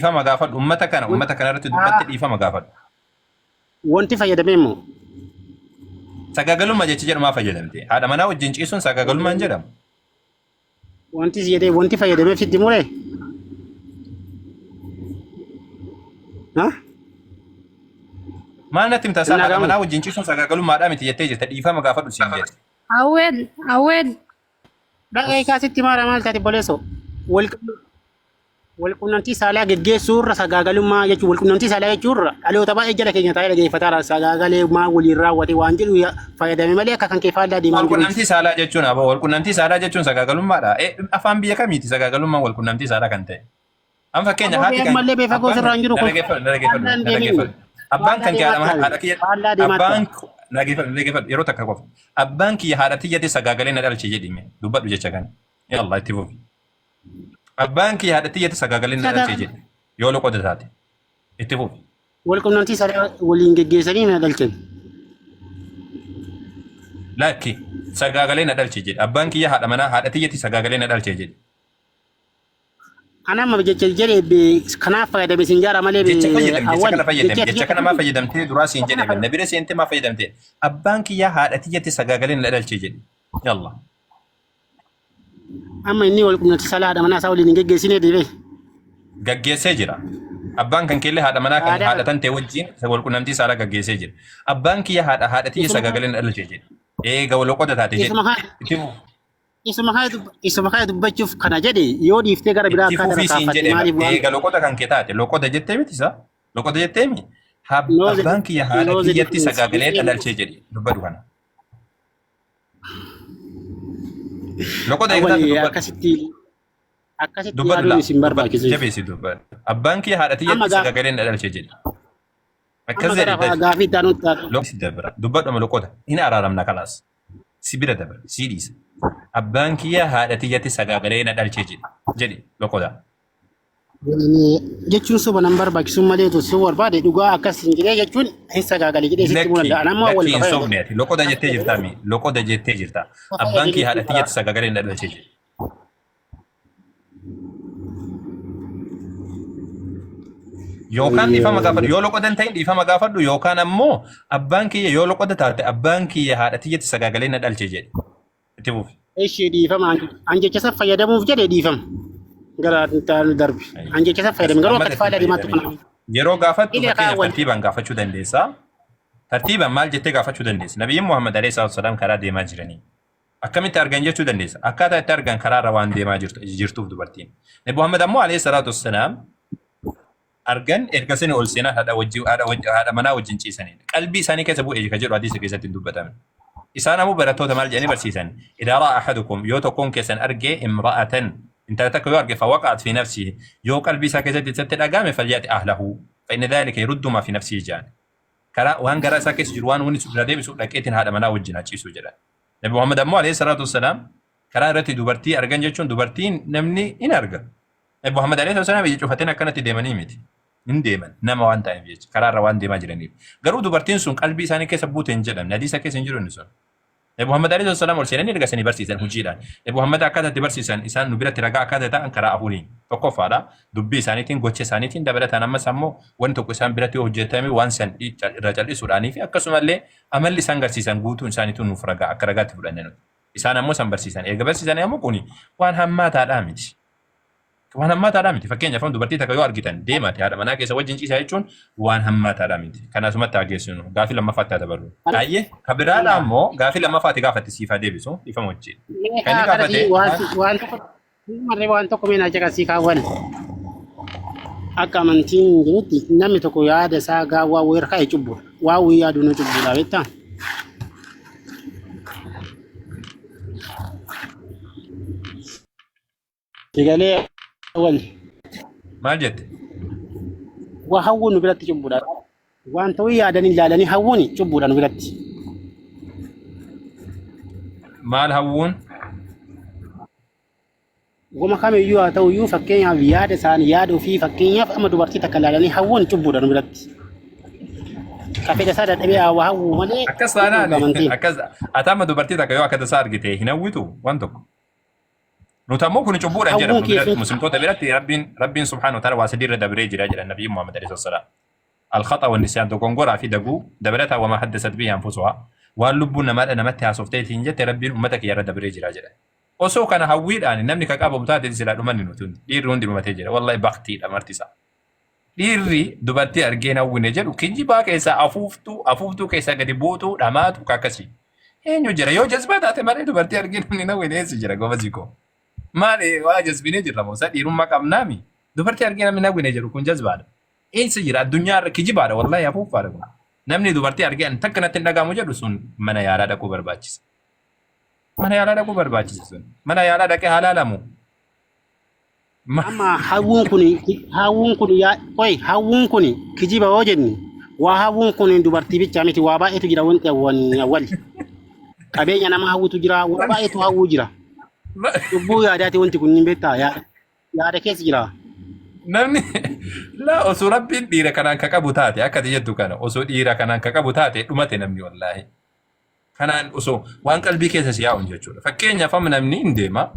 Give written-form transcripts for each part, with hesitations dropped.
Dhiifama gaafadhu. Ummata kana ummata kana irratti dubbatte dhiifama gaafadhu. Wanti fayyadamee immoo Sagaagalummaa jecha jedhu maa fayyadamte? Haadha manaa wajjin ciisuun sagaagalummaa hin jedhamu. Wanti si jedhee wanti fayyadamee sitti muree? Ha? Maal natti himta isaa Hin haadha dhaga'amu. manaa wajjin ciisuun sagaagalummaadhaa miti jettee jirta dhiifama gaafadhu siin jedhe. Awwel, awwel. Dhaqee kaa sitti maara maal taate boleeso? Wal Walqunnamtii saalaa geggeessuu irra sagaagalummaa jechuun walqunnamtii saalaa jechuu irra dhaloota baay'ee jala keenya taa'ee dhageeffataara sagaagalee maa waliin raawwate waan jedhu fayyadame malee akka kan kee faallaa deemaa hin jiru. Walqunnamtii saalaa jechuun aboo walqunnamtii saalaa jechuun sagaagalummaadha. Afaan biyya kamiiti sagaagalummaan walqunnamtii saalaa kan ta'e? An fakkeenya Aboo haati kan ammallee beefa abbaan gosa irraa hin jiru na kun. dhageeffadhu na dhageeffadhu Faallaa hin na deemin. dhageeffadhu. Abbaan Faallaa kan kee haadha deemaatti haadha kiyya Faallaa deemaatti. abbaan na dhageeffadhu na dhageeffadhu yeroo takka qofa. Abbaan kiyya haadha tiyyatti sagaagalee na dhalche jedhime dubbadhu jecha kana. Yaa Allah itti fufi. Abbaan kiyya haadha tiyyatti sagaagalee na dhalche jedhe. Yoo loqoda taate. Itti fufi. Walqunnamtii saalaa waliin geggeessanii na dhalchan. Lakki sagaagalee na dhalche jedhe. Abbaan kiyya haadha manaa haadha tiyyatti sagaagalee na dhalche jedhe. Ana amma jecha jedhe kanaaf fayyadame sin jaara malee Jecha fayyadame jecha awwal kana fayyadame jecha jecha kana maa fayyadamtee duraa siin jedhe na bira seentee maa fayyadamtee abbaan kiyya haadha tiyyatti sagaagalee na dhalche jedhe. Yalla. Amma inni wal qunnamtii saalaa haadha manaa isaa waliin hin geggeessine deebi'e. Gaggeessee jira. Abbaan kan keellee haadha manaa kan Aadaa haadha tan ta'e wajjin wal qunnamtii saalaa gaggeessee jira. Abbaan kiyya haadha haadha tiyya Isuma sagaagalee na dhalche jedhe. Eega wal qoda taate jedhe. isuma kana Itti fufi. isuma kana dubbachuuf kana jedhe yoo dhiiftee gara biraa Itti akkaataa fufii siin tarkaanfatte jedhe maaliif waan eega loqoda kan kee taate loqoda jettee miti isaa loqoda jettee mi no the abbaan kiyya haadha no the tiyyatti difference sagaagalee na dhalchee jedhe dubbadhu kana. Loqoda eega taate Awwali dubbadhu. akkasitti akkasitti Dubbadhu yaaduun laa isin dubbadhu barbaachisu. jabeessi dubbadhu. Abbaan kiyya haadha Amma tiyyatti gaaf sagaagalee na dhalchee jedhe. Akkas amma jedhe gara dafi. gaafii itti aanutti taatu. Loqsi dabra. Dubbadhu amma loqoda. Hin araaramna kalaas. Si bira dabra. Si dhiisa. Abbaan kiyya haadha tiyyatti sagaagalee na dhalchee jedhe. Jedhi loqoda. Jechuun soba nan barbaachisu malee utuu si barbaade dhugaa akkas hin jedhee jechuun hin sagaagale jedhee sitti himuu Lakki danda'a. Anammoo wal lakki hin kafa sobne ati loqoda jettee jirta mi loqoda jettee jirta. Abbaan kiyya haadha tiyyatti sagaagalee na dhalchee jedhe. Yookaan dhiifama gaafadhu yoo loqoda hin ta'in dhiifama gaafadhu yookaan ammoo abbaan kiyya yoo loqoda taate abbaan kiyya haadha tiyyatti sagaagalee na dhalche jedhe. Itti fufi. Ishii dhiifama an jecha isa fayyadamuuf jedhe dhiifama. Gara taanu darbi. An jecha isa fayyadame garuu Ammata akkatti itti faayidaa deemaatti fayyadamee. kana. Yeroo gaafattu Ile kaa fakkeenyaaf wal tartiibaan gaafachuu dandeessa. Tartiibaan maal jettee gaafachuu dandeessa? Nabiyyiin Muhammad alayhi salaatu wasalaam karaa deemaa jiranii. Akkamitti argan jechuu dandeessa? Akkaataa itti argan karaarra waan deemaa jirtu, jirtuuf dubartiin. Nabi Muhammad ammoo alayhi salaatu wassalaam argan erga sani ol seenaa haadha wajji haadha wajji haadha manaa wajjin ciisanidha. Qalbii isaanii keessa bu'e ka jedhu hadiisa keessatti hin dubbatame. Isaan ammoo barattoota maal jedhanii barsiisan? Idaa ra'a ahadukum yoo tokkoon keessan arge imra'atan intala takka yoo arge fawaqa'at fi nafsihi yoo qalbii isaa keessatti isatti dhaga'ame falyaati ahlahu fa inna dhalika yaruddu maa fi nafsihi jedhan. Karaa waan garaa isaa keessa jiru waan wanni sun irraa deebisu dhaqeetiin haadha manaa wajjin haa ciisu jedhan. Nabi Muhammad ammoo alayhi salaatu wassalaam karaa irratti dubartii argan jechuun dubartiin namni in arga. Nabi Muhammad alayhi salaatu wassalaam ija cufateen akkanatti deemanii miti. Hin deeman nama waan ta'eef jecha karaa irra waan deemaa jiraniif. Garuu dubartiin sun qalbii isaanii keessa buute hin jedhamne hadiisa keessa hin jiru inni sun. Nabi Muhammad alayhi salaatu wassalaam ol seenanii erga sanii barsiisan hojiidhaan. Nabi Muhammad akkaataa itti barsiisan isaan nu biratti ragaa akkaataa ta'an karaa afuriin. Tokkoffaadha dubbii isaaniitiin gocha isaaniitiin dabalataan ammas ammoo wanti tokko isaan biratti yoo hojjetame waan san irraa cal'isuudhaanii fi akkasumallee Amalli isaan garsiisan guutuun isaaniituu nuuf ragaa akka ragaatti fudhanna nuti. Isaan ammoo san barsiisan. Erga barsiisanii ammoo kuni waan hammaataadhaa miti. Waan hammaataadhaa miti. Fakkeenyaaf amma dubartii takka yoo argitan deemaati haadha manaa keessa wajjin ciisaa jechuun waan hammaataadhaa miti. Kana asumatti haa geessinu. Gaafii lammaffaatti haa dabarru. Baay'ee. Ka biraadhaa ammoo gaafii lammaffaatti gaafatti siif haa deebisu. Dhiifama wajjin. Mee Kan inni kaa kana gaafate si waan waan tokko marree waan tokko mee naa caqasii kaawwan. Akka amantiin jirutti namni tokko yaada isaa gaawwaa wayii irra kaa'e cubbuudha. Waa wayii yaadu nu cubbuudha beektaa? Egalee wal maal jette? waa hawwuun nu biratti cubbuudha. Wanta wayii yaadanii ilaalanii hawwuun cubbuudha nu biratti. Maal hawwuun? Goma kamiyyuu haa ta'u iyyuu fakkeenyaaf yaada isaanii yaada ofii fakkeenyaaf amma dubartii takka ilaalanii hawwuun cubbuudha nu biratti. Ka fedha isaa dadhabee haa hawwu malee Akkas hin taanaan dhorka amantiin. akkas ati amma dubartii takka yoo akka tasaa argite hin hawwitu waan tokko. Nuti ammoo kun cubbuudha hin Hawwuun jedhamu. kiyya sun Muslimtoota biratti Rabbiin subhaanahu wa ta'ala waa sadii irra dabree jira jedha Nabiyyi Muhammad alayhi salaam. Al-khaxa wa nisyaan, dogongoraa fi daguu dabalataa, wama haddasat bihi anfusuhaa, waan lubbuun namaadha namatti haasofteetiin jette Rabbiin ummata kiyya irra dabree jira jedha. Osoo kana hawwiidhaan namni ka qabamu taate silaa dhumanni nuti hundi. Dhiirri hundi dhumatee jira. Wallahi baktiidha marti isaa. Dhiirri dubartii argeen hawwine jedhu kijibaa keessaa afuuftuu, afuuftuu keessaa gadi buutuu, dhamaatu ka akkasii. Eenyu jira? Yoo jazbaa taate malee dubartii argee namni hin hawwine eessa jira gobazii koo? Maali waa jazbinee jirra moo? Isa dhiirummaa qabnaami? Dubartii argee namni hin hawwine jedhu kun jazbaadha. Eessa jira? Addunyaa irra kijibaadha, wallahi afuuffaadha kun. Namni dubartii argee ani takka natti hin dhaga'amu jedhu sun mana yaalaa dhaquu barbaachisa. Mana yaalaa dhaquu barbaachisa sun. Mana yaalaa dhaqee haa laalamu. Amma hawwuun kun yaa qoy, hawwuun kun kijiba yoo jenne, waa hawwuun kun dubartii bichaa miti, waa baay'eetu jira. Wanti hawwan awwali qabeenya nama hawwutu jira, waa baay'eetu hawwuu jira. Cubbuu yaadaati wanti kun, hin beektaa, yaada keessa jira. Namni laa osoo Rabbiin dhiira kanaan ka qabu taate, akka ati jettu kana osoo dhiira kanaan ka qabu taate, dhumate namni wallaahi. Kanaan osoo waan qalbii keessa si yaa'uun jechuudha. Fakkeenyaaf amma namni hin deema.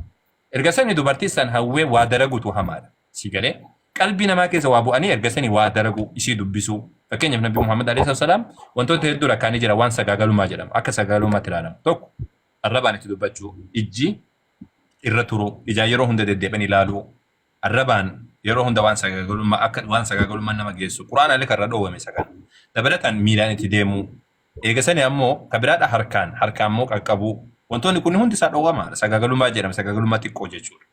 Erga sani dubartii san hawwee waa dalaguutu hamaadha. Si galee, qalbii namaa keessa waa bu'anii erga sani waa dalaguu, isii dubbisuu. Fakkeenyaaf Nabi Muhammad alayhi salaam wantoota hedduu rakkaanii jira waan sagaagalummaa jedhamu. Akka sagaagalummaatti ilaalamu. Tokko, arrabaan itti dubbachuu, ijji irra turuu, ijaan yeroo hunda deddeebi'anii ilaaluu, arrabaan yeroo hunda waan sagaagalummaa, akka waan sagaagalummaa nama geessu. Quraana illee kan irra dhoowwame isa kana. Dabalataan miilaan itti deemuu. Eega sani ammoo ka biraadha, harkaan immoo qaqqabuu. Wantoonni kun hundi isaa dhoowwamaadha. Sagaagalummaa jedhama. Sagaagalummaa xiqqoo jechuudha.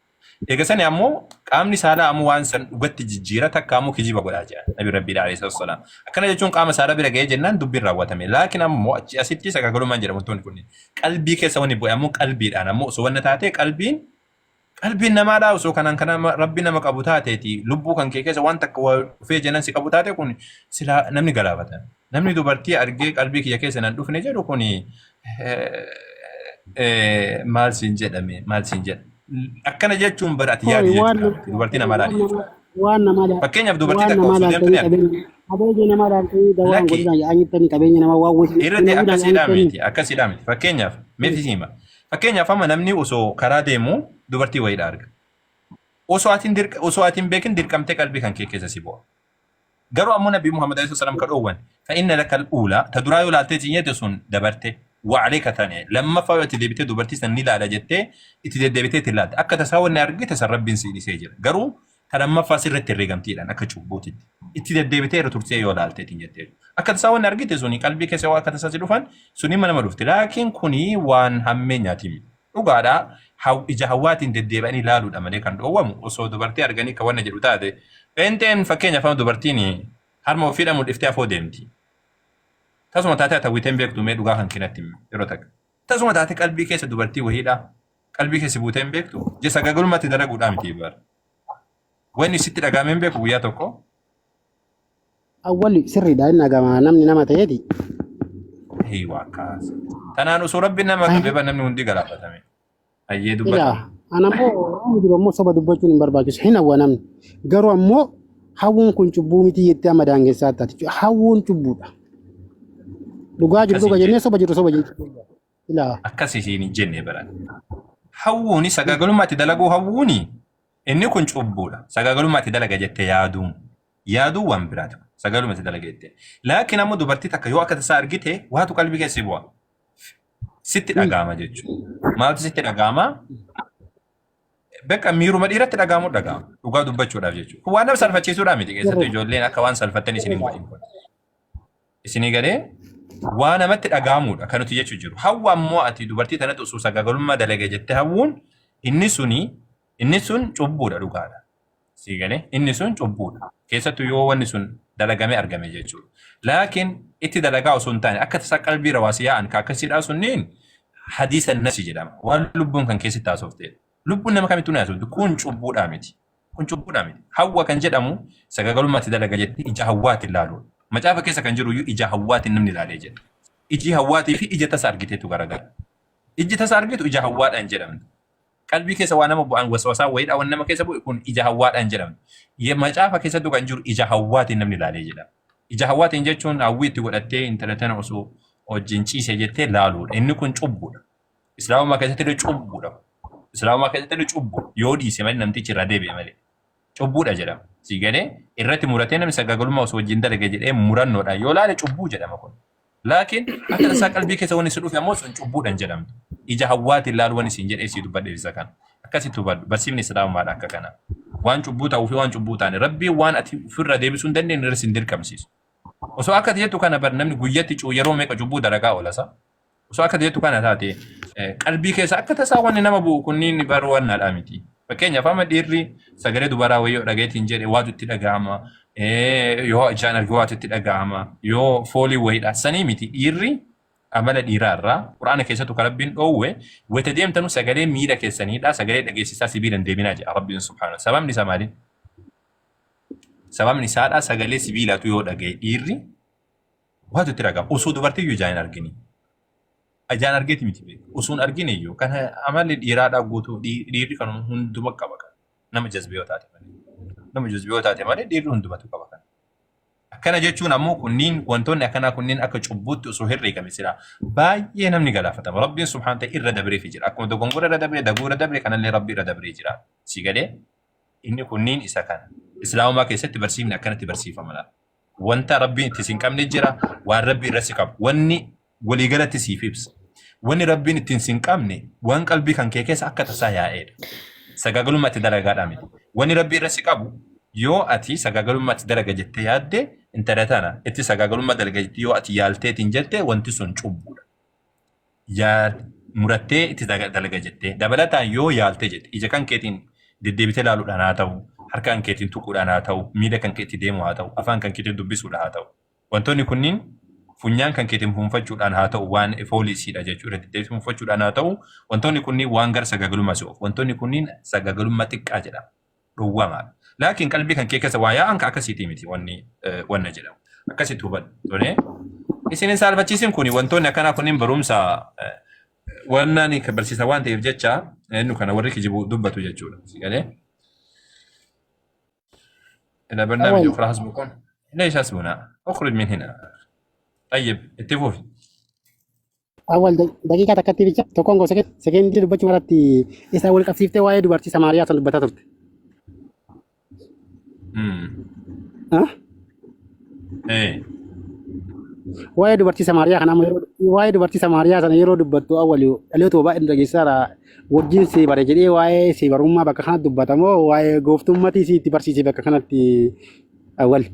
Eega sani ammoo qaamni saalaa ammoo waan san dhugatti jijjiira, takka ammoo kijiba godhaa jedha Nabi Rabbiidha alayhi salaam. Akkana jechuun qaama saalaa bira ga'ee jennaan dubbiin raawwatame. Laakiin ammoo achi asitti sagaagalummaan jedhama wantoonni kunniin. Qalbii keessa wanni bu'e ammoo qalbiidhaan ammoo osoo wanna taatee, qalbiin namaadhaa osoo kanaan kana Rabbi nama qabu taateeti, lubbuu kan kee keessa waan takka waa dhufee jennaan si qabu taate, kun silaa namni galaafata. Namni dubartii argee qalbii kiyya keessa nan dhufne jedhu kun maal siin jedhame, maal siin jedha. Akkana jechuun bara ati yaadi Hooyi waan jechuudha. Dubartii nama laali jechuudha. Waan nama Fakkeenyaaf dubartii waan takka nama osoo deemtu ni laaltanii argita. qabeenya nama laaltanii dawaan Lakki godhina yaa'anittanii qabeenya nama waan wayii irratti nama akkasiidhaa yaa'anittanii. miti, akkasiidhaa miti. Fakkeenyaaf meeti hima. Fakkeenyaaf amma namni osoo karaa deemu dubartii wayiidha arga. Osoo ati hin beekin dirqamtee qalbii kan kee keessa si bu'a. Garuu ammoo Nabi Muhammad alayhi salaam ka dhoowwan فإن لك الأولى, ta duraa yoo laaltee cinyete sun dabarte, وعليك الثانية, lammaffaa yoo itti deebitee dubartii san ni laala jettee itti deddeebitee itti laalte, akka tasaa wanni argite san Rabbiin si dhisee jira. Garuu ta lammaffaa sirratti herreegamtiidhaan akka cubbuutitti itti deddeebitee irra turtee yoo laalte ittiin jettee, akka tasaa wanni argite suni qalbii keessa yoo akka tasaa si dhufan suni nama dhufti. Laakiin kuni waan hammeenyaati miti. Dhugaadha, ija hawaatiin deddeebi'anii ilaaluudha malee kan dhoowwamu osoo dubartii arganii kan wanna jedhu taate. Pheenxeen fakkeenyaaf amma dubartiin harma ofii dhamuu dhiftee afoo deemti. Tasuma taatee ati hawwiteen beektu, mee dhugaa kan kinatti himi yeroo takka. Tasuma taatee qalbii keessa dubartii wahiidha. Qalbii keessa buutee hin beektu. Je sagaagalummaatti dalaguudhaa miti bara. Wanni sitti dhagahamee hin beeku guyyaa tokko. Awwali sirriidha, inni dhagama namni nama ta'eeti. Hii waa akkas. Tanaan osoo Rabbi nama qabe ba namni hundi galaafatame. Hayyee, dubbata. Ilaa, ana ammoo waan jiru ammoo soba dubbachuun hin barbaachisu. Hin hawwa namni. Garuu ammoo hawwuun kun cubbuu miti jettee amma daangessaa taate. Hawwuun cubbuudha. Dhugaa jiru Akkasii dhuga jennee jenne. soba jiru soba jechuudha. Ilaa. Akkas isiin hin jenne baran. Hawwuuni sagaagalummaatti dalaguu hawwuuni inni kun cubbuudha. Sagaagalummaatti dalaga jettee yaaduun. Yaaduun waan biraati. Sagaagalummaatti dalaga jettee. Laakiin ammoo dubartii takka yoo akka tasaa argite waatu qalbii keessa si bu'a. Sitti dhaga'ama jechuudha. Maaltu sitti dhaga'ama? Bakka miiruma dhiiratti dhaga'amu dhaga'ama. Dhugaa dubbachuudhaaf jechuudha. Kun waan nama salphachiisuudhaa miti, keessattuu ijoolleen akka waan salphattan isin hin godhin kun. Isinii galee, waa namatti dhaga'amuudha kan nuti jechuu jiru. Hawwa ammoo ati dubartii tanatti osoo sagaagalummaa dalage jettee hawwuun inni sun cubbuudha, dhugaadha. Sii galee, inni sun cubbuudha. Keessattuu yoo wanni sun dalagamee argame jechuudha. Laakiin itti dalagaa osoo hin taane akka tasaa qalbii rawaasi yaa'an ka akkasiidhaa sunniin hadiisa nafsi jedhama. Waan lubbuun kan keessatti haasoftedha. Lubbuun nama kamittuu ni haasofti. Kun cubbuudhaa miti. Kun cubbuudhaa miti. Hawwa kan jedhamu sagaagalummaatti dalaga jettee ija hawwaatiin ilaaluudha. Macaafa keessa kan jiru iyyuu ija hawwaatiin namni ilaalee jedha. Iji hawwaatii fi ija tasa argiteetu garagara. Iji tasa argitu ija hawwaadhaan jedhamti. Qalbii keessa waa nama bu'an, waswasaa wayiidha waan nama keessa bu'e, kun ija hawwaadhaan jedhamti. Macaafa keessattuu kan jiru ija hawwaatiin namni ilaalee jedhama. Ija hawwaatiin jechuun hawwii itti godhattee intala tana osoo wajjin ciise jettee laaluudha. Inni kun cubbuudha. Islaamummaa keessatti illee cubbuudha. Islaamummaa keessatti illee cubbu yoo dhiise malee namtichi irraa deebi'e malee. Cubbuudha jedhama. Si galee irratti muratee namni sagaagalummaa osoo wajjin dalage jedhee murannoodhaan yoo laale cubbuu jedhama kun. Laakiin akka tasaa qalbii keessa wanni si dhufe ammoo sun cubbuudhaan jedhamtu. Ija hawwaatiin laalu wanni siin jedhee sii dubbadhe isa kana. Akkasitti hubadhu. Barsiifni Islaamummaadha akka kana. Waan cubbuu ta'uu fi waan cubbuu taane Rabbiin waan ati ofirra deebisuu hin dandeenye irra sin dirqamsiisu. Osoo akka ati jettu kana bar namni guyyatti yeroo meeqa cubbuu dalagaa oola sa? Osoo akka ati jettu kana taate qalbii keessa akka tasaa wanni nama bu'u kunniin bar wannaadhaa miti. Fakkeenyaaf amma dhiirri sagalee dubaraa wayii yoo dhagayeetiin jedhe waatu itti dhaga'ama. Yoo ijaan arge waatu itti dhaga'ama. Yoo foolii wayiidha. Sanii miti dhiirri amala dhiiraa irraa Qur'aana keessattuu kan Rabbiin dhoowwe wayita deemtanu sagalee miila keessaniidha sagalee dhageessisaa sibiila hin deeminaa jedha Rabbiin subhaanahu. Sababni isaa maali? Sababni isaadha sagalee sibiilaatu yoo dhagaye dhiirri waatu itti dhaga'ama. Osoo dubartii iyyuu ijaan hin argini. Ijaan argeeti miti beeku. Osoo hin argine iyyuu kan amalli dhiiraadhaa guutuu dhiirri kan hunduma qaba kan nama jazbee yoo taate malee. Nama jazbee yoo taate malee dhiirri hundumatu qaba kan. Akkana jechuun ammoo kunniin wantoonni akkanaa kunniin akka cubbuutti osoo herreegame silaa baay'ee namni galaafatama. Rabbiin subhaan ta'e irra dabreefi jira. Akkuma dogongora irra dabre, daguu irra dabre kanallee Rabbi irra dabree jira. Si galee inni kunniin isa kana. Islaamummaa keessatti barsiifni akkanatti barsiifama laata. Wanta Rabbiin itti sin qabne jira, waan Rabbi irra si qabu. Wanni waliigalatti siif ibsa. Wanni Rabbiin ittiin sin qabne waan qalbii kan kee keessa akka tasaa yaa'eedha. Sagaagalummaa itti dalagaadhaa miti. Wanni Rabbi irra si qabu yoo ati sagaagalummaa itti dalaga jettee yaadde intala tana itti sagaagalummaa dalaga jettee yoo ati yaalteetiin jette wanti sun cubbuudha. Yaa murattee itti dalaga jettee dabalataan yoo yaaltee jette ija kan keetiin deddeebitee ilaaluudhaan haa ta'u harka kan keetiin tuquudhaan haa ta'u miila kan keetti deemu haa ta'u afaan kan keetiin dubbisuudhaan haa ta'u Wantoonni kunniin funyaan kan keetiin fuunfachuudhaan haa ta'u waan foolii isiidha jechuudha. Deddeebisee fuunfachuudhaan haa ta'u wantoonni kunniin waan gara sagaagalummaa si oofu. Wantoonni kunniin sagaagalummaa xiqqaa jedhama. Dhowwamaadha. Laakiin qalbii kan kee keessa waa yaa'an ka akkasiitii miti wanni wanna jedhamu. Akkasitti hubadhu. Tolee. Isin hin saalfachiisin kuni wantoonni akkanaa kunniin barumsa wannaan barsiisa waan ta'eef jecha inni kana warri kijibu dubbatu jechuudha. Si galee? إلى برنامج أول أخرى حسبكم ليش حسبنا اخرج من هنا طيب اتفقوا في Awwal daqiiqaa takkatti bicha tokkoon koo sekendii dubbachuu irratti isa wal qabsiiftee waa'ee dubartii Samaariyaa sana dubbataa turte. امم Ah? ايه Waa'ee dubartii Samaariyaa kana amma yeroo waa'ee dubartii Samaariyaa sana yeroo dubbattu awwal dhaloota baay'een dhageessaadha. Wajjin si bare jedhee waa'ee si barummaa bakka kanatti dubbatamoo waa'ee gooftummatii si itti barsiise bakka kanatti awwal.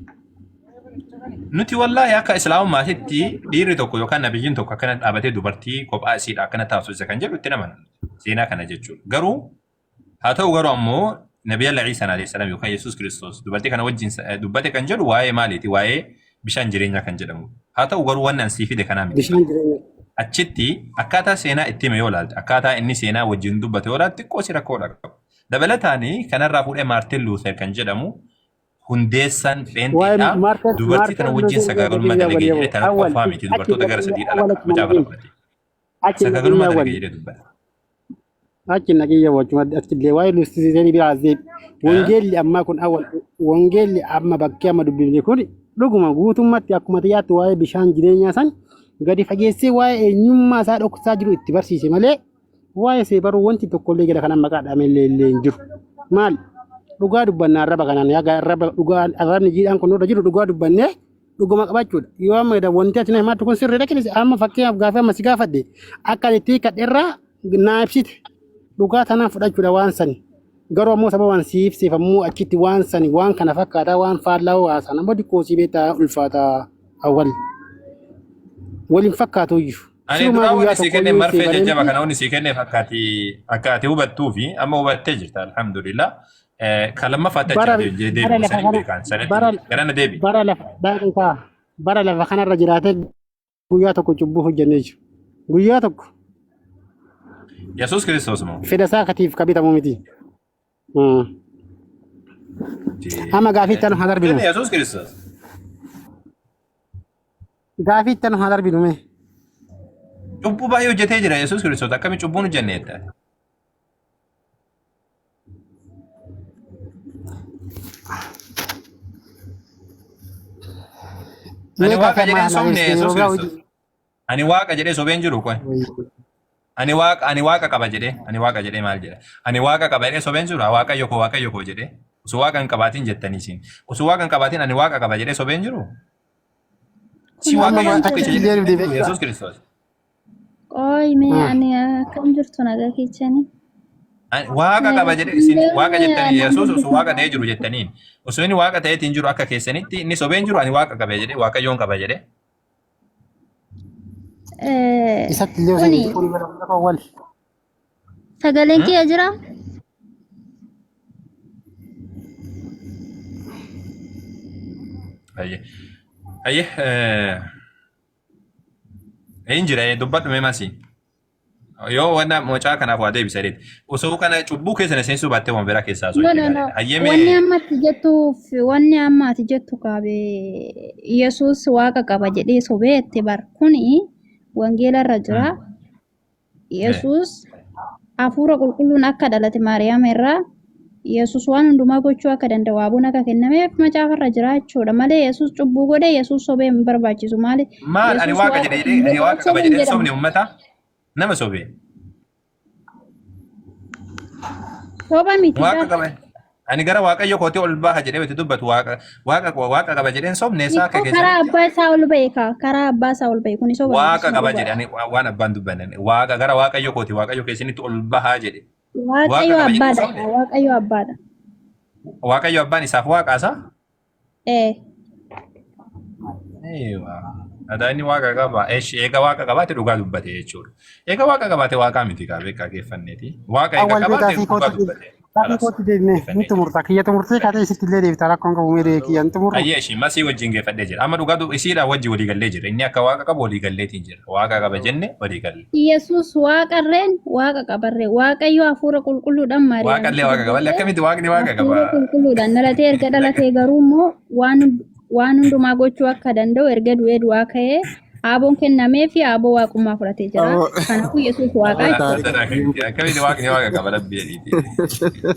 Nuti wallaahi akka islaamummaatitti dhiirri tokko yookaan nabiyyiin tokko akkana dhaabatee dubartii kophaa isiidha akkana taasisa kan jedhu itti namana. Seenaa kana jechuudha. Garuu Haa ta'u garuu ammoo Nabiyalla Iisaan alayhi salaam yookaan Yesuus Kiristoos dubartii kana wajjin dubbate kan jedhu waa'ee maaliiti? Waa'ee bishaan jireenyaa kan jedhamu. Haa ta'u garuu wanni an sii fide kanaa miti. Bishaan jireenyaa. Achitti akkaataa seenaa itti hime yoo ilaalte, akkaataa inni seenaa wajjin dubbate yoo ilaalte xiqqoo si rakkoodha qaba. Dabalataan kanarraa fuudhee Maartin Luuter kan jedhamu hundeessaan Waa'ee pheenxeedha. Maartin Dubartii tana Maartin wajjin Luuter sagaagalummaa biyya dalagee walii jedhee tana awwal qofaa miti achi dubartoota gara naqiyya sadiidha awwal lakkaa achuma macaafa naqiyya irraa fudhate. achi Sagaagalummaa naqiyya dalagee awwal jedhee dubbata. Achi naqiyya wachuma achi waa'ee lustiseeni biraa zeeb wangeelli ammaa kun awwal wangeelli amma bakkee amma dubbifne kun dhuguma guutummatti akkuma xiyyaatti waa'ee bishaan jireenyaa san gadi fageessee waa'ee eenyummaa isaa dhoksaa jiru itti barsiise malee waa'ee seebaruu wanti tokkollee jala kanan maqaa dhaame illee illee hin jiru. Maal dhugaa dubbannaa arraba kanaan yaa arraba dhugaa arrabni jiidhaan kun nurra jiru dhugaa dubbannee dhuguma qabachuudha. Yoo amma wanti ati na himattu kun sirriidha kinis amma fakkeenyaaf gaafii amma si gaafadhe akka ani itti hiikkadhe irraa naa ibsite dhugaa tanaan fudhachuudha waan sani. Garuu ammoo sababa waan siif siif ammoo achitti waan sani waan kana fakkaataa waan faallaa haasan ammoo diqqoo sii beektaa ulfaata awwal. Waliin fakkaatu iyyuu. Ani Sirumaa duraa guyyaa wanni sii tokko kenne iyyuu sii marfee baree jajjaba miti. kana wanni sii kenneef akka ati hubattuu fi amma hubattee jirta alhamdulillah. Kan lammaffaatti achi Bara ati bara deebi'u lafa saniin kana beekan sanatti bara garana deebi. bara lafa daqiiqaa bara lafa kanarra jiraatee guyyaa tokko cubbuu hojjennee jiru. Guyyaa tokko Yesuus Kiristoos moo? fedha isaa katiif ka bitamu miti. Amma gaafii itti aanu haa darbinu. Jenne Yesuus Kiristoos. Gaafii itti aanu haa darbinu mee. Cubbuu baay'ee hojjetee jira Yesuus Kiristoos akkami cubbuun hojjenne jetta? Ani Mee waaqa gaafii ammaa jedheen naa sobne ibsite yeroo Yesuus biraa Kiristoos. hojii. Ani waaqa jedhee sobeen jiru qoy. Ani waaqa qaba jedhee, ani waaqa jedhee maal jedha? Ani waaqa qaba jedhee sobeen jiru, Waaqayyo koo, Waaqayyo koo jedhee. Osoo waaqa hin qabaatin jettanii isin. Osoo waaqa hin qabaatin ani waaqa qaba jedhee sobeen jiru. Si Kun Amma Waaqayyo tokkicha akkasitti jedhee deebiif sobeen jiru deebi'e. Yesuus Kiristoos. Qoy mee ani akkam jirtu, nagaa keessanii? Waaqa qaba jedhee isin waaqa jettanii, Yesuus osoo waaqa ta'ee Nama jiru jettaniin. Osoo inni waaqa ta'eetiin jiru akka keessanitti inni sobeen jiru, ani waaqa qaba jedhee, Waaqayyoon qaba jedhee. Isatti illee osoo Kuni hin kun bira lafa wal. Sagaleen kiyya jira? Ayyee. Ayyee. Hin jira, dubbadhu mee masii. Yoo wanna mucaa kanaaf waa deebisa jedheeti. Osoo kana cubbuu keessa na seensuu baattee waan biraa keessaa osoo No, itti no, no. gaariidha. Hayyee Wanni mee amma ati jettuuf, wanni amma ati jettu kaabe Yesuus waaqa qaba jedhee sobeette bar, kuni wangeela irra jira. Yesuus hafuura qulqulluun akka dhalate Maariyaam irraa, Yesuus waan hundumaa gochuu akka danda'u aaboon akka kennameef macaafa irra jira jechuudha malee Yesuus cubbuu godhe, Yesuus sobee hin barbaachisu maali? Maal ani Yesuus waaqa waaqa jedhe jedhee ani waaqa qaba soba hin jedhee jedhamu. sobni uummata nama sobee. Soba miti Waaqa bar. qaba. Ani gara Waaqayyo kootii ol baha jedhee itti dubbatu, waaqa qaba jedheen sobne isaa akka Hiikoo karaa keessanitti. abbaa isaa ol ba'e kaa, karaa abbaa isaa ol ba'e, kuni soba miti, Waaqa sun qaba dhugaadha. jedhe, ani waan abbaan dubbanne, waaqa gara Waaqayyo kooti, Waaqayyo keessanitti ol bahaa jedhe. Waaqa Waaqayyo qaba jedheen abbaadha sobne. kaa, Waaqayyo abbaadha. Waaqayyo abbaan isaaf waaqa isaa? Ee. Eewa. Adaa inni waaqa qaba. Eeshi, eega waaqa qabaate dhugaa dubbate jechuudha. Eega waaqa qabaate waaqaa miti kaa beekaa geeffanneeti. Waaqa eega Awwal qabaate gaafii dhugaa kootti dubbate. gaafii Kalaas. kootti deebine ni Geeffannee jira. xumurta. Kiyya xumurtee kaatee isitti illee deebita, rakkoon qabu mee kiyya hin xumurru. Ayyee, ishii masii wajjin geeffadhee jira. Amma dhugaa isiidhaa wajjin walii gallee jira. Inni akka waaqa qabu walii galleetiin jira. Waaqa qaba jenne walii galle. Yesuus waaqarreen waaqa qabarree Waaqayyo hafuura qulqulluudhaan Waaqallee Maariyaamitti waaqa qaballee dubbatee akkamitti waaqni waaqa qaba? hafuura qulqulluudhaan dhalatee, erga dhalatee garuu immoo waan hundumaa gochuu akka danda'u erga du'ee du'aa ka'ee aaboon kennamee fi aaboo waaqummaa fudhatee jira. Aboo Kanaafuu Yesuus waaqaa jechuudha. taarika. Akkamitti waaqni waaqa qaba rabbi jedhiiti.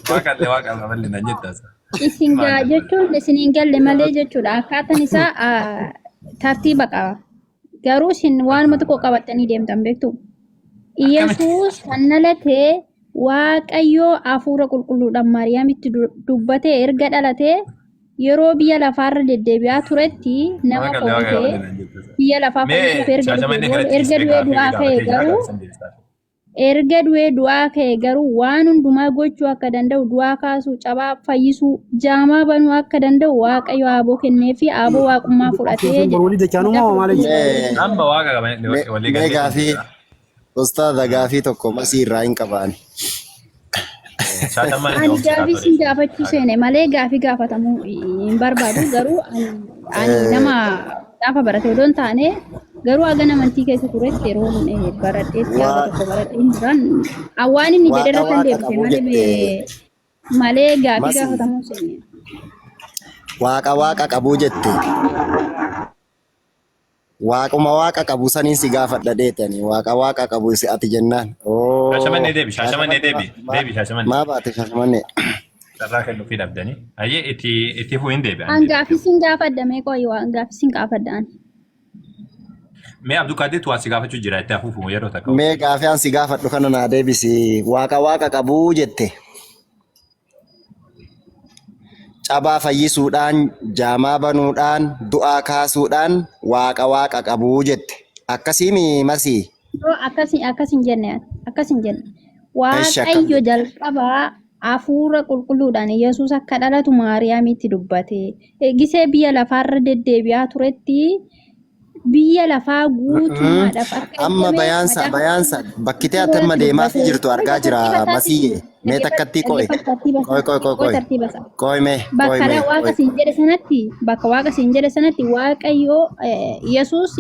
Waaqallee waaqa qaballee nan jettaasa. Isin gaa jechuun isin hin galle malee jechuudha. Akkaataan isaa tartiiba qaba. Garuu isin waanuma tokko qabattanii deemtan beektu. Yesuus kan dhalate Waaqayyoo hafuura qulqulluudhaan Maariyaamitti dubbatee erga dhalatee yeroo biyya lafaarra deddeebi'aa turetti nama Waaqallee foon waaqa ta'ee qaballee nan jettaasa. biyya lafaa Mee fayyisuuf erga dhufee Shaashamannee booda kanatti erga dhiistee du'ee gaafii du'aa ka'e gaafatee jira garuu gaafii san deebisaa. erga du'ee du'aa ka'e garuu waan hundumaa gochuu akka danda'u, du'aa kaasuu, cabaa fayyisuu, jaamaa banuu akka danda'u Waaqayyo aaboo kennee fi aaboo waaqummaa fudhatee Boru jedha. walii dachaanuu moo maal jechuudha? Mee Amma waaqa qaban mee walii mee galleetiin gaafii jira. ustaaza, gaafii tokko masii irraa hin qabaani. Shaashamannee Ani obsisaa gaafii ture. sin gaafachuu seene malee gaafii gaafatamuu hin barbaadu, garuu ani nama gaafa barate odoo hin taane, garuu hagan amantii keessa turetti yeroo baradheetti haga tokko baradhee hin jiran waan inni jedhe Waaqa irratti hin waaqa deebise qabu malee jette malee gaafii masii gaafatamuu seene. Waaqa waaqa qabu jette. Waaquma waaqa qabu saniin si gaafadha dheetani. Waaqa waaqa qabu si ati jennaan. Oo. Shaashamannee deebi, Shaashamannee deebi, deebi Shaashamannee. Maa baate Shaashamannee? Carraa kennuufii dhabdanii. Hayyee, itti fufuu hin deebi'an. An gaafii sin gaafadha, mee qoyi, waan gaafii sin gaafadha ani. Mee Abdulqaadir waa si gaafachuu jira, itti hafuufu yeroo takka. Mee gaafii an si gaafadhu kana naa deebisi. Waaqa waaqa qabu jette. Cabaa fayyisuudhaan, jaamaa banuudhaan, du'aa kaasuudhaan waaqa waaqa qabuu jette. Akkasiimi masii? Yoo akkas hin jenne, ani akkas hin jenne. Eshi, akkam Waaqayyo jette? jalqabaa hafuura qulqulluudhaan Yesuus akka dhalatu Maariyaamitti dubbate. Gisee biyya lafaarra deddeebi'aa turetti biyya lafaa guutummaadhaaf akka Amma ergame bayaansa macaafa bayaansa bakkitee ati amma qulqulluu deemaa fi dubbate. jirtu argaa jira Tartiiba isaatti masiyye. Mee takkattii qoy. dhaggeeffadhu, tartiiba Qoy qoy qoy qoy qoy. tartiiba isaa. Qoy mee qoy Bakka mee waaqa qoy. siin jedhe sanatti, bakka waaqa siin jedhe sanatti, Waaqayyo Yesuus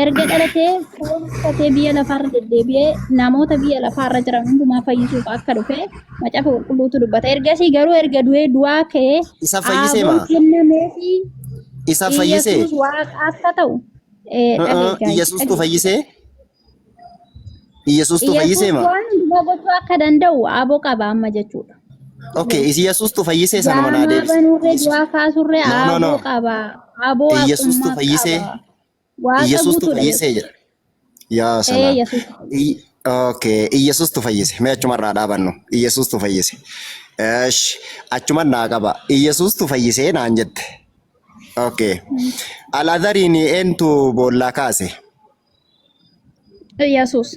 erga dhalatee foon uffatee biyya lafaarra deddeebi'ee namoota biyya lafaarra jiran hundumaa fayyisuuf akka dhufe macaafa qulqulluutu dubbata. Ergasii garuu erga du'ee du'aa ka'ee Isa fayyisee aaboon maa? kennameefi Isa fayyisee? Yesuus waaqa akka ta'u dhageessaa. Yesuustu fayyisee? Yesuustu fayyisee Yesuus maa? waan hundumaa gochuu akka danda'u aboo qaba amma jechuudha. Okay, isi Yesuustu fayyisee sanuma naa Jaamaa deebisi. banuurree Yesuus. du'aa kaasurree No, no, no. aboo qaba. Aboo Yesuustu waaqummaa fayyisee? qaba. Waaqa Yesuustu guutuudha fayyisee Yesuus. jedha. Yaa Ee salaam. Yesuus. Okay, Iyyasuustu fayyise. Mee achumarraa dhaabannu. Iyyasuustu fayyise. Eesh, achuman naa qaba. Iyyasuustu fayyisee naan jette. Okay. Alaazariin eentu boollaa kaase? Iyyasuus.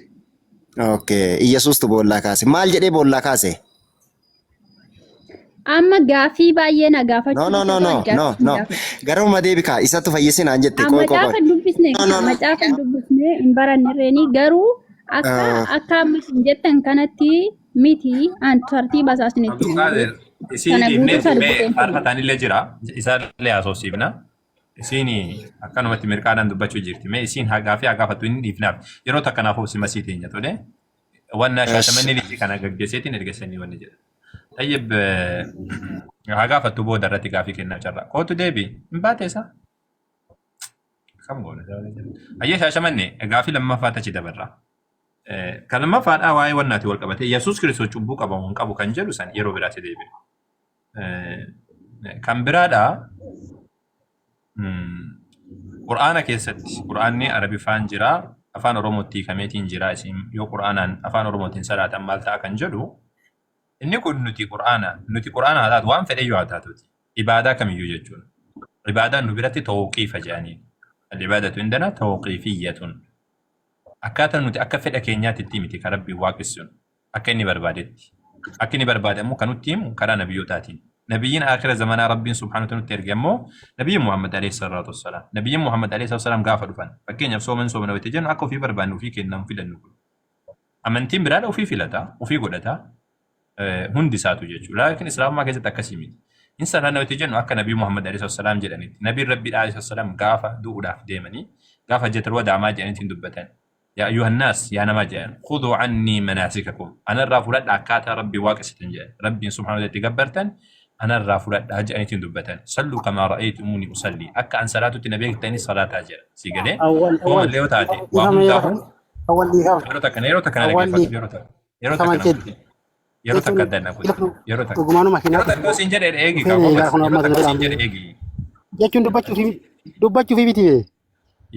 Okay, Iyyasuustu boollaa kaase. Maal jedhee boollaa kaase? Amma gaaffii baay'ee na No, gaafachuu no, no, dhiisatu no, ati no, gaaffii no. gaafadhu. Garuma deebikaa isatu fayyise naan jette. Qoy, qoy, Macaafa qoy. hin dubbisne No, no, no. macaafa hin dubbisne hin baranne reeni garuu akka akka amma isin jettan kanatti miti an tartiiba isaa isinitti hima Abdulqaadir isii kana guutuu dhiifneeti isaa mee dubbiseen hin faarfataan illee jira isaallee haasofsiifna. Isiin akkanumatti mirqaadhaan dubbachuu jirti. Mee isiin haa gaafii haa gaafattu inni dhiifnaaf. Yeroo takka naaf obsi masii teenya tole. Wanna Esh. Shaashamanneen isii kana gaggeesseetiin erga sanii wanni jedha. Tayyib haa gaafattu booda irratti gaafii kennaa carraa. Kootu deebi. Hin baate isaa. Kam goona? Ayyee Shaashamanne gaafii lammaffaa tachi dabarra. Kan lammaffaadhaa waa'ee wannaati wal qabate Yesuus Kiristoos cubbuu qaba moo hin qabu kan jedhu san yeroo biraatti deebina. Kan biraadhaa Qur'aana keessatti Qur'aanni Arabiffaan jira afaan Oromootti hiikameetiin jira isin yoo Qur'aanaan afaan Oromootiin salaatan maal ta'a kan jedhu inni kun nuti Qur'aana nuti Qur'aana haa taatu waan fedhe yoo haa taatuti ibaadaa kamiyyuu jechuudha. Ibaadaan nu biratti tawqiifa jedhanii al-ibaadatu indana tawqiifiyyatun akkaataa nuti akka fedha keenyaatti miti kan Rabbiin waaqessuun akka inni barbaadetti. Akka inni barbaade ammoo kan nutti himu karaa nabiyyootaatiin. Nabiyyiin aakhira zamanaa Rabbiin subhaanahu wa ta'ala nutti erge ammoo nabiyyi Muhammad alayhi salaatu wassalaam. Nabiyyiin Muhammad alayhi salaatu wassalaam gaafa dhufan fakkeenyaaf sooman soomana wayita jennu akka ofii barbaannu ofii kennaan filannu kun. Amantiin biraadha ofii filata, ofii godhata, hundi isaatu jechuudha. Laakiin Islaamummaa keessatti akkasii miti. Hin salaanna wayita jennu akka Nabii Muhammad alayhi salaam jedhanitti. Nabiin Rabbii alayhi salaam gaafa du'uudhaaf deemanii gaafa hajjatul wadaamaa jedhaniitiin dubbatan. Yaa ayyuhannaas yaa namaa jedhan khuduu annii manaasikakum anarraa fudhadha akkaataa Rabbii waaqessitan jedhan Rabbiin subhaanahu wa ta'ala itti gabbartan anarraa fudhadhaa jedhaniitiin dubbatan salluu kamaa ra'aytumuuni usalli akka an salaatutti na beektanii salaataa jedha si galee Awwal sooma awwal illee yoo taate waa dhiifama yeroo hundaafuu awwal dhiifama yeroo takka yeroo takka na awwal dhaggeeffadhu yeroo takka yeroo dhiifama takka na jedhu kuti yeroo jechuun takka adda na kuti yeroo takka dhugumaanuu makiinaa yeroo takka siin jedhe eegi dhufee kaa na eegaa qofas kun yeroo amma takka siin jedhaan jedhe eegi jechuun dubbachuufi miti bee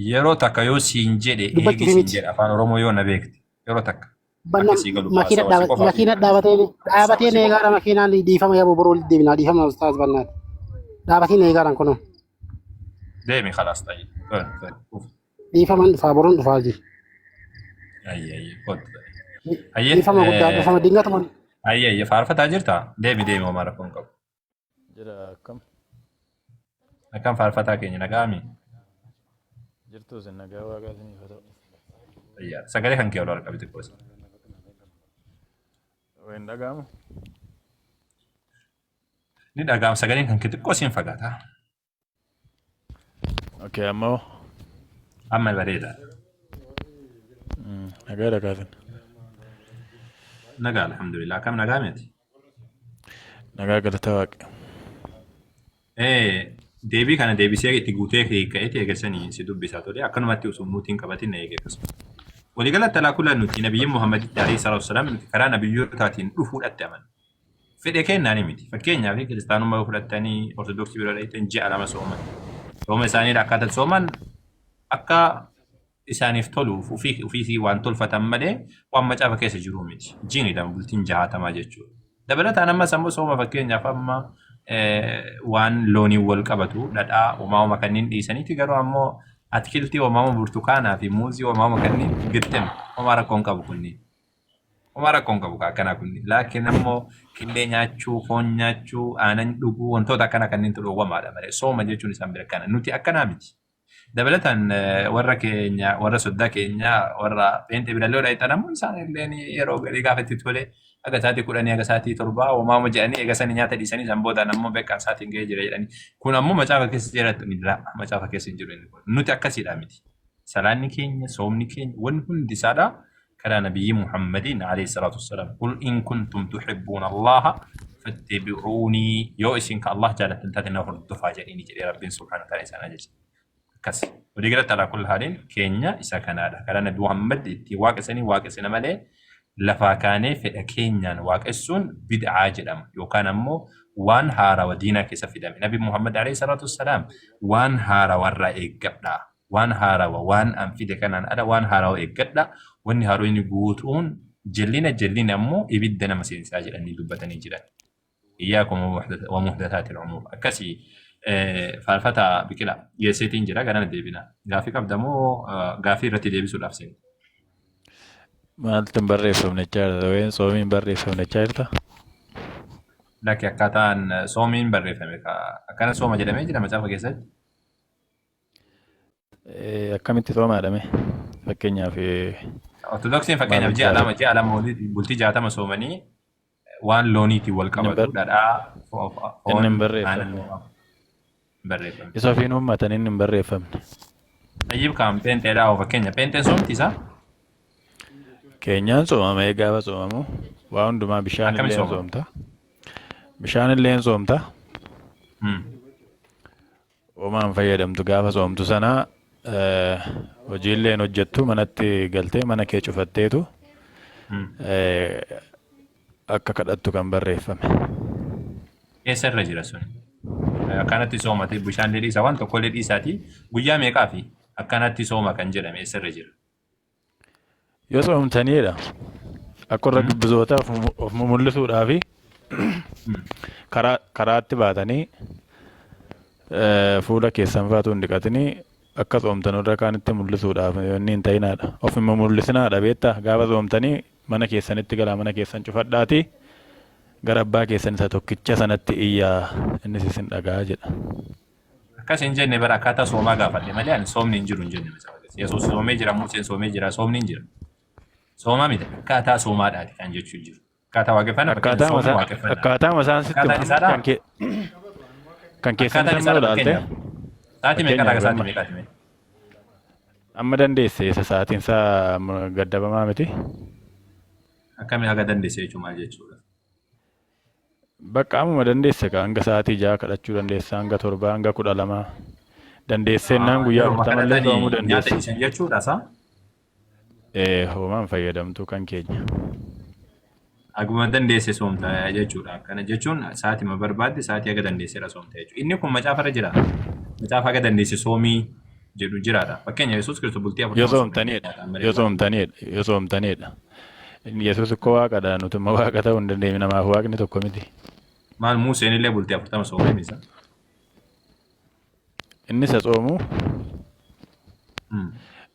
Yeroo takka yoo siin jedhe eegi dubbachuufi siin miti. jedhe afaan Oromoo yoo na beekte yeroo takka Banna akka sii galu makiina haasawa si qofaaf makiina dhaabatee dhaabatee na eegaadha makiinaan dhiifama yaaboo boroo walitti deebinaa dhiifama ustaaz bannaati. Dhaabatee na eegaadhaan kunoo deemi khalaas ta'i. Tole tole. Uf. dhiifaman dhufaa boruun dhufaa jiru. Ayyee ayyee kottu ta'i. Ayyee Dhiifama guddaa dhiifama dingatuma ayyee ayyee faarfataa jirtaa? Deemi deemi homaa rakkoo hin qabu. Jira akkam Akkam faarfataa keenya nagaami? jirtu isin nagaa waaqaa isiniif haa ta'u. Fayyaa. Sagalee kan kee ol ol qabi xiqqoo isa. Hin dhaga'amu? Ni dhaga'ama sagaleen kan kee xiqqoo siin fagaata. Okay, amma hoo? Amma bareeda. Nagaadha kaasin. Nagaa alhamdulillah. Akkam nagaa miti? Nagaa galata waaqi. Deebii kana deebisee itti guutee ka'eeti eegasanii si dubbisaa ture. Akkanumatti osoo muutiin qabatin na eege akkasuma. Waliigalatti alaa kulla nuti nabiyyiin Muhammaditti alayhi salaatu wassalaam nuti karaa nabiyyootaatiin dhufuudhatti amanna. Fedhe kennaani miti. Fakkeenyaaf kiristaanummaa yoo fudhattanii ortodoksii bira dhaqxan ji'a 2 sooman. Sooma isaanii akkaataa sooman akka isaaniif toluuf ofii ofiisii waan tolfatan malee waan macaafa keessa jiru miti. Jiini 2 bultiin 60 jechuudha. Dabalataan ammas ammoo sooma fakkeenyaaf amma waan looniin wal qabatu dhadhaa umaama kanneen dhiisaniiti garuu ammoo atikiltii umaama burtukaanaa fi muuzii umaama kanneen gixxim homaa rakkoon qabu kunniin. Homaa rakkoo hin qabu akkanaa kun. Laakiin ammoo killee nyaachuu, foon nyaachuu, aanan dhuguu wantoota akkana kanneentu dhoowwamaadha malee sooma jechuun isaan bira kana. Nuti akkanaa miti. Dabalataan warra keenya warra soddaa keenya warra pheenxee birallee dhaqxan ammoo isaan illeen yeroo garii gaafa itti tole haga sa'aatii 10 haga sa'aatii 7 homaama jedhanii eega sanii nyaata dhiisanii san boodaan ammoo beekaan sa'aatiin ga'ee jira jedhanii. Kun ammoo macaafa keessa jira macaafa keessa hin jiru inni kun. Nuti akkasiidha miti. Salaanni keenya, soomni keenya, wanni hundi isaadha karaa nabiyyii Muhammadiin alayhi salaatu wassalaam. Qul in kuntum tuhibbuuna Allaha fattabi'uunii yoo isin ka Allah jaalattan taate na hordofaa jedhiini jedhee Rabbiin subhaanahu wa ta'aala isaan ajaje. Akkas. Walii galatti alaa kulli haaliin keenya isa kanaadha. Karaa nabi Muhammad ittiin waaqessanii waaqessina malee lafaa kaanee fedha keenyaan waaqessuun bid'aa jedhama yookaan ammoo waan haarawa diinaa keessa fidame. Nabi Muhammad alayhi salaatu wassalaam waan haarawarraa eeggadhaa. Waan haarawa waan an fide kanaan ala waan haarawa eeggadha. Wanni haaroyni guutuun jallina, jallina ammoo ibidda nama seensaa jedhanii dubbatanii jiran. Iyyaakum wa muhdataatil umuur. Akkasi faarfata biqila geesseetiin jira garana deebina. Gaaffii qabda moo gaaffii irratti deebisuudhaaf seente? Maaltu hin barreeffamne jechaa jirta? Wayeen soomii hin barreeffamne jechaa jirta? Lakki akkaataan soomiin barreeffame akkana sooma jedhamee jira macaafa keessatti. Akkamitti soomaadha mee? Fakkeenyaaf Ortodoksiin maal fakkeenyaaf ji'a hojjaa lama ji'a lama olii bultii 60 soomanii waan looniitiin wal Inni qabatu dhadhaa inni foon hin aannan barreeffamne. hin barreeffamne. Isa ofiin uummatan inni hin barreeffamne. Tayyib kaan pheenxeedhaa hoo fakkeenya pheenxeen soomti isaa Keenyaan soomamee gaafa soomamu waa hundumaa bishaan akkami illee hin soomama? soomta. Bishaan illee hin soomta. Homaa hin fayyadamtu gaafa soomtu sana hojii illee hin hojjettu manatti galtee mana kee cufatteetu akka kadhattu kan barreeffame. Eessa irra jira sun? Akkanatti soomate bishaan illee dhiisa waan tokko illee dhiisaati guyyaa meeqaa fi akkanatti sooma kan jedhame eessa irra jira? Yoo soomtaniidha akka warra gibbizootaa of mumul'isuudhaafi karaatti baatanii fuula keessan faatu hin dhiqatinii akka soomtan warra kaanitti mul'isuudhaaf inni hin ta'inaadha. Of hin mumul'isinaadha beektaa gaafa soomtanii mana keessanitti galaa mana keessan cufadhaatii gara abbaa keessan isa tokkicha sanatti iyyaa innis isin dhaga'a jedha. Akkas hin jenne bara akkaataa soomaa gaafadhe malee ani soomni hin jiru hin jenne macaafa keessa. Yesuus soomee jira, Museen soomee jira, soomni hin jira. Soomaa miti akkaataa soomaadhaati kan jechuu jiru. Akkaataa waaqeffannaa fakkeenya Akkaataa soomni masaa waaqeffannaa. akkaataa masaan sitti Akkaataan himamu isaadhaa kan kee kan keessan akkaataan san yoo isaadha ilaalte fakkeenyaaf. Sa'aatii meeqa fakkeenyaaf irraa sa'aatii amma meeqaati mee? amma dandeesse isa sa'aatiin isaa gaddabamaa miti. Akkamii haga dandeesse jechuun maal jechuudha? Bakka ammuma dandeesse ka hanga sa'aatii 6 kadhachuu dandeessa hanga 7 hanga 12 dandeessennaan guyyaa Yeruma 40 illee soomuu kadhatanii nyaata dandeessa. dhiisan jechuudha isaa. Ee hoomaan fayyadamtuu kan keenya. Haguma dandeesse soomta jechuudha. Akkana jechuun sa'aatima barbaadde sa'aatii haga dandeesseera soomta jechuudha. Inni kun macaafa irra jira. Macaafa haga dandeesse soomii jedhu jiraadha. Fakkeenya Yesuus Kiristoos bultii Yoo 40 soomee soomtaniidha. nyaataan malee Yoo waan. soomtaniidha. Yoo soomtaniidha. Inni Yesuus ikkoo waaqadha nuti immoo waaqa ta'uu hin dandeenyu namaaf waaqni tokko miti. Maal Museen illee bultii 40 soomee misa. Inni isa soomu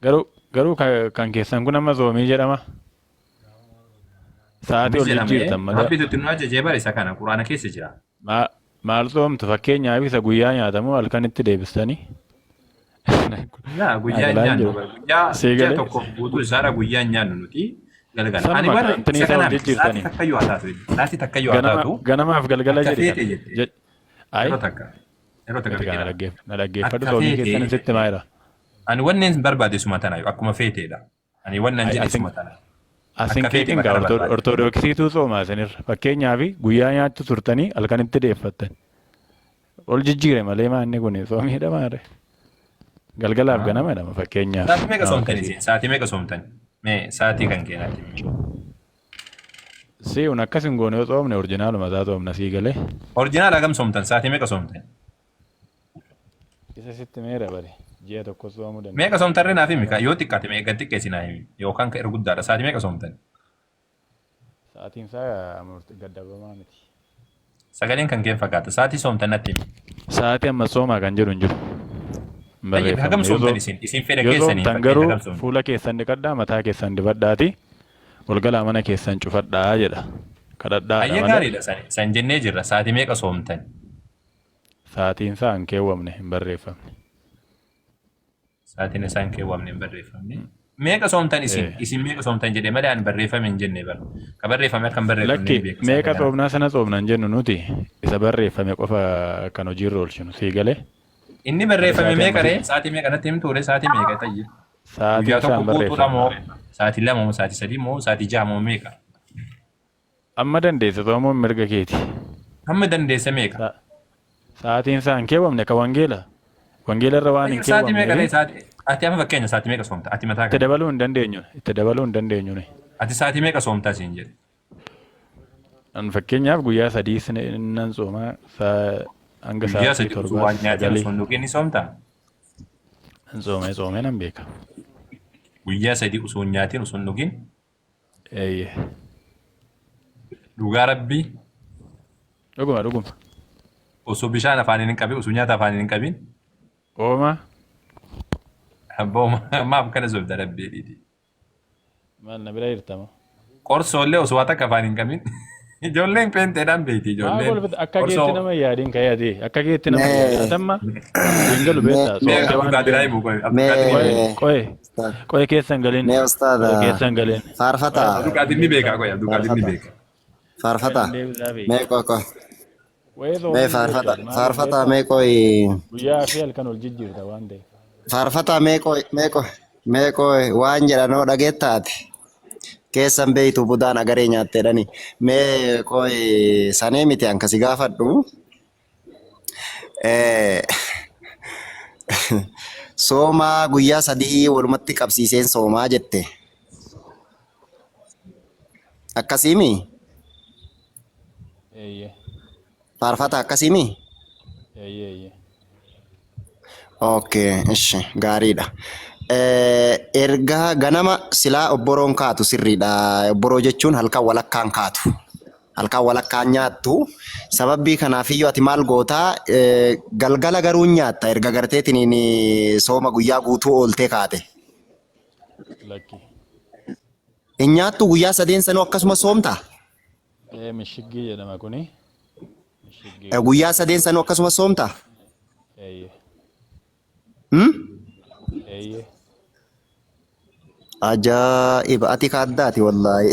garuu garuu kan keessan kun amma soomii jedhama. Sa'aatii Soomii ol jedhama jijjiirtan malee. Rabbitu itti nu ajajee bara isa kana quraana keessa jira. Maal soomtu fakkeenyaaf isa guyyaa nyaatamu halkanitti deebistanii. Yaa guyyaa hin Naa galaa hin nyaannu jiru. bara guyyaa Sii ji'a galee tokkoof guutuu isaadha guyyaa hin nyaannu nuti galgala. Ani sanuma bara intini isa isa ol kanaa miti sa'aatii jijjiirtanii. takkayyuu haa taatu sa'aatii takkayyuu haa Ganama taatu ganamaaf galgala akka jedhi feete kana. jette Ayi yeroo takka yeroo takka miti kana biqilaa na dhaggeeffadhu akka soomii feete keessan sitti maayira. ani wanneen barbaade suma tanayu akkuma feeteedha. Ani wannan Ayi jedhe asin suma tana. asin Akka feete keetiin gaa bakka barbaade. ortodoksiituu sooma isinirra. Fakkeenyaaf guyyaa nyaattu turtanii halkanitti deeffattan. Ol jijjiire malee maanni kun soomiidha maare. Galgalaaf ganama jedhama fakkeenyaaf. Sa'aatii meeqa Nama soomtan akkasii. isin? Sa'aatii meeqa soomtan? Mee sa'aatii kan keenaatti. Si'un akkas hin goone yoo soomne orjinaaluma isaa soomna sii galee. Orjinaal hagam soomtan? Sa'aatii meeqa soomtan? Isa sitti meera bare. Ji'a tokko soomuu Meeqa dandeenya. soomtan ree naaf himi kaa yoo xiqqaate mee gad xiqqeessi naa himi yookaan ka irra guddaadha sa'aatii meeqa soomtan? Sa'aatiin isaa murti gaddabamaa miti. Sagaleen kan keen fakkaata sa'aatii soomtan natti himi. Sa'aatii amma soomaa kan jedhu hin jiru. Hin Tayyib hagam barreeffamne. Yoo soomtan soom isin isin fedha yoo keessaniin soomtan fakkeenya garuu hagam soomtan? fuula keessan dhiqadhaa mataa keessan dibadhaati ol galaa mana keessan cufadhaa jedha. Kadhadhaadha Hayyee malee gaariidha san san jennee jirra sa'aatii meeqa soomtan? Sa'aatiin isaa hin keewwamne, hin barreeffamne. Sa'aatiin isaa hin keewwamne, hin barreeffamne. Meeqa soomtan isin? Ee. Isin meeqa soomtan jedhe malee ani barreeffame hin jenne bara. Ka barreeffame akka hin barreeffamne Lakki ni beeka sa'aatii meeqa kana. soomnaa sana soomna hin jennu nuti isa barreeffame qofa kan hojiirra oolchinu sii galee. Inni Ani barreeffame sa'aatii meeqa ammasii ree? Sa'aatii meeqa natti himtuu ree? Sa'aatii meeqa tayyib? sa'aatiin Guyyaa isaa tokko hin guutuudha barreeffamne. moo sa'aatii 2 moo sa'aatii 3 moo sa'aatii 6 moo meeqa? Amma dandeesse soomuun mirga keeti. Hamma dandeesse meeqa? Sa'aatiin isaa hin keewwamne ka wangeela. Wangeela irra waan hin Sa'aatii meeqa keewwamneef ta'e sa'aatii ati amma fakkeenya sa'aatii meeqa soomta? Ati mataa itti kan. dabaluu hin dandeenyu. Itti dabaluu hin dandeenyu nuyi. Ati sa'aatii meeqa soomta siin jedhe. An fakkeenyaaf guyyaa 3 nan sooma hanga Guyyaa sa'aatii 3 osoo waan 7 nyaatiin 9. osoo hin dhugin ni soomta? Hin tsoomee tsoomee nan beeka. Guyyaa 3 osoo hin nyaatin osoo hin dhugin. Eeyyee. Dhugaa rabbii. Dhuguma dhuguma. Osoo bishaan afaaniin hin qabin osoo nyaata afaaniin hin qabin. Oomaa. Abboo maaf kana sobda rabbii dhiiti. Maal na bira jirtama. Qorsoollee osoo waa takka afaan hin qabin. Ijoolleen peenteedhaan beekti Maa ijoolleen. kolfita akka Qorsoo keetti nama hin yaadin ka'ee ati akka keetti nama hin yaadin Mee atamma hin galu mee beektaa Mee soomte waan Abdulqaadir ta'eef. haa himu qoy Abdulqaadir Qoye ni beeka. qoye qoye keessa hin galin mee qoye ustaada keessa hin galin. faarfataa Abdulqaadir ni beeka qoy Abdulqaadir ni faarfataa beeka. faarfataa Qoye deebisaa fi mee qoy qoy wayii mee soomuun faarfata beektu maaliif faarfataa beektaa mee qoy guyyaa fi halkan ol jijjiirta waan ta'eef. Faarfataa mee qoy mee qoy mee qoy waan jedhanoo dhageettaati. Keessan beeytu budaan agaree nyaatte jedhani. Mee qoy sanee miti an kasi gaafadhu. Eh, Soomaa guyyaa sadii walumatti qabsiiseen soomaa jette. Akkasiimi? Eeyyee. Faarfata akkasiimi? Eeyyee eeyyee. Okay, ishi gaariidha. Eh, Erga ganama silaa obboroon kaatu sirriidha. Obboroo jechuun halkan walakkaan kaatu. Halkan walakkaan nyaattu. Sababbii kanaafiyyuu ati maal gootaa? Eh, Galgala garuu hin nyaatta erga garteetiniin sooma guyyaa guutuu ooltee kaate. Lakki. Hin nyaattu guyyaa sadeen sanuu akkasuma soomtaa? Ee mishiggii jedhama kuni. Mishiggii. Guyyaa sadeen sanuu akkasuma soomtaa? Eeyyee. Hmm? Eeyyee. Ajaa'iba! Ati ka addaati wallaahi.